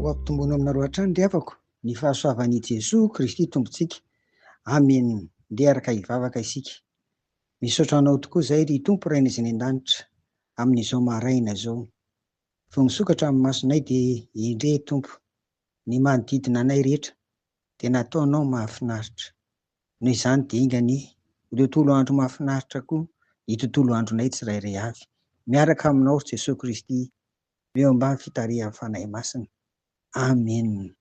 Ho ampitomboina aminareo hatrany ry havako ny fahasoavan' i Jesoa Kristy Tompontsika. Amen. Ndeha araka hivavaka isika. Misaotra Anao tokoa izay ry Tompo Rainay izay any an-danitra amin'izao maraina izao. Vao misokatra ny masonay dia endrey Tompo ny manodidina anay rehetra dia nataonao mahafinaritra. Noho izany dia enga anie ho tontolo andro mahafinaritra koa ny tontolo andronay tsirairay avy miaraka aminao ry Jesoa Kristy eo ambany fitarihan'ny Fanahy Masina. Amen.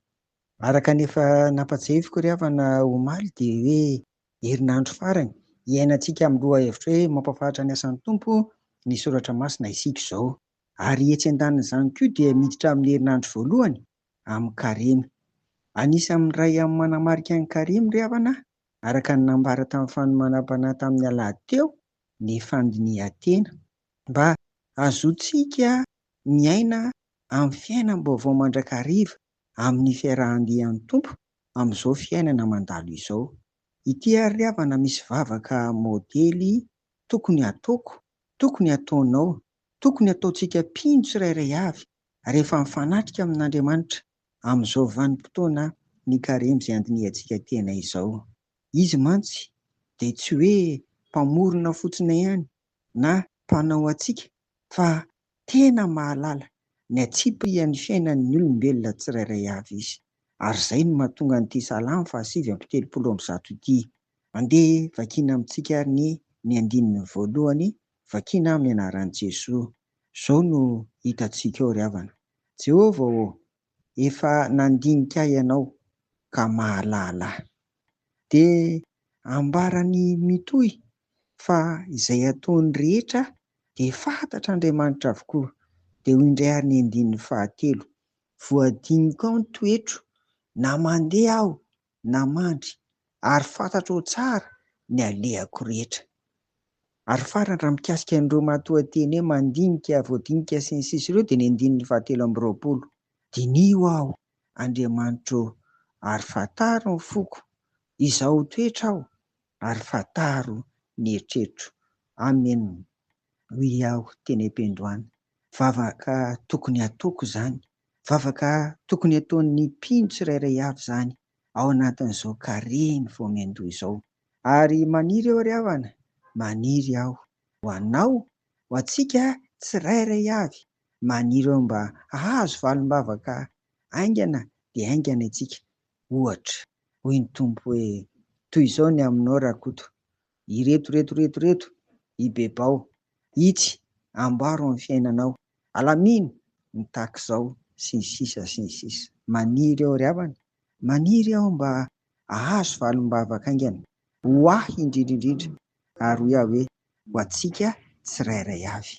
Araka ny efa nampatsiahiviko ry havana omaly dia hoe herinandro farany iainantsika amin'ny lohahevitra hoe mampahafantatra ny asan'ny Tompo ny soratra masina isika izao. Ary etsy andanin'izany koa dia miditra amin'ny herinandro voalohany amin'ny karemy. Anisan'ny iray amin'ny manamarika ny karemy ry havana araka ny nambara tamin'ny fanomanam-panahy tamin'ny alahady teo ny fandinihan-tena. Mba hahazoantsika miaina amin'ny fiainam-baovao mandrakariva amin'ny fiarahan-dian'ny Tompo amin'izao fiainana mandalo izao. Ity ary ry havana misy vavaka modely tokony hataoko, tokony hataonao, tokony hataontsika mpino tsirairay avy rehefa mifanatrika amin'Andriamanitra amin'izao vanim-potoana ny karemy izay andinihantsika tena izao. Izy mantsy dia tsy hoe mpamorona fotsiny ihany na mpanao antsika fa tena mahalala ny antsipirian'ny fiainan'ny olombelona tsirairay avy izy. Ary izay no mahatonga an'ity Salamo faha-139 ity. Andeha vakiana amintsika ary ny ny andininy voalohany, vakiana amin'ny anaran'i Jesoa. Izao no hitantsika ao ry havana, Jehovah ô, efa nandinika ahy Ianao ka mahalala ahy. Dia ambarany mitohy fa izay ataony rehetra dia fantatr'Andriamanitra avokoa. Dia hoy indray ary ny andininy fahatelo, Voadinikao ny toetro, na mandeha aho na mandry, ary fantatrao tsara ny alehako rehetra. Ary farany raha mikasika an'ireo matoanteny hoe mandinika, voadinika sy ny sisa ireo dia ny andininy fahatelo amby 20, Diniho aho, Andriamanitro ô, ary fantaro ny foko, izao toetra aho, ary fantaro ny eritreritro. Amen. Hoy aho teny am-piandohana. Vavaka tokony hataoko izany. Vavaka tokony hataon'ny mpino tsirairay avy izany ao anatin'izao karemy vao miandoha izao. Ary maniry aho ry havana, maniry aho ho anao, ho antsika tsirairay avy, maniry aho mba hahazo valim-bavaka haingana dia haingana isika. Ohatra, hoy ny Tompo hoe, toy izao ny aminao Rakoto, ireto reto reto reto, ibebao, itsy, amboaro ny fiainanao, alamino ny tahaka izao, sy ny sisa sy ny sisa. Maniry aho ry havana, maniry aho mba hahazo valim-bavaka haingana, ho ahy indrindra indrindra, ary hoy aho hoe, ho antsika tsirairay avy.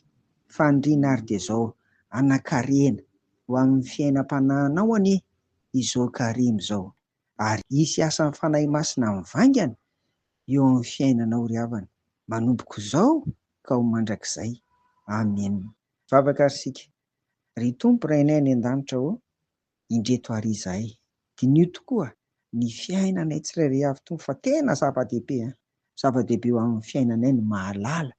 Faniriana ary dia izao, hanan-karena ho amin'ny fiainam-panahinao anie izao karemy izao, ary hisy asan'ny Fanahy Masina mivaingana eo amin'ny fiainanao ry havana, manomboka izao ka ho mandrakizay. Amen. Vavaka ary isika. Ry Tompo Rainay any an-danitra ô, indreto àry izahay. Diniho tokoa ny fiainanay tsirairay avy Tompo fa tena zava-dehibe an! Zava-dehibe ho amin'ny fiainanay ny mahalala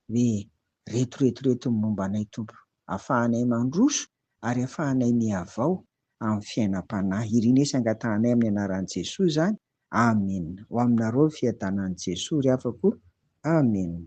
hoe reto reto reto ny momba anay Tompo. Afahanay mandroso ary afahanay mihavao amin'ny fiainam-panahy. Irinay sy angatahanay amin'ny anaran'i Jesoa izany. Amena. Ho aminareo ny fiadanan'i Jesoa ry havako. Amena.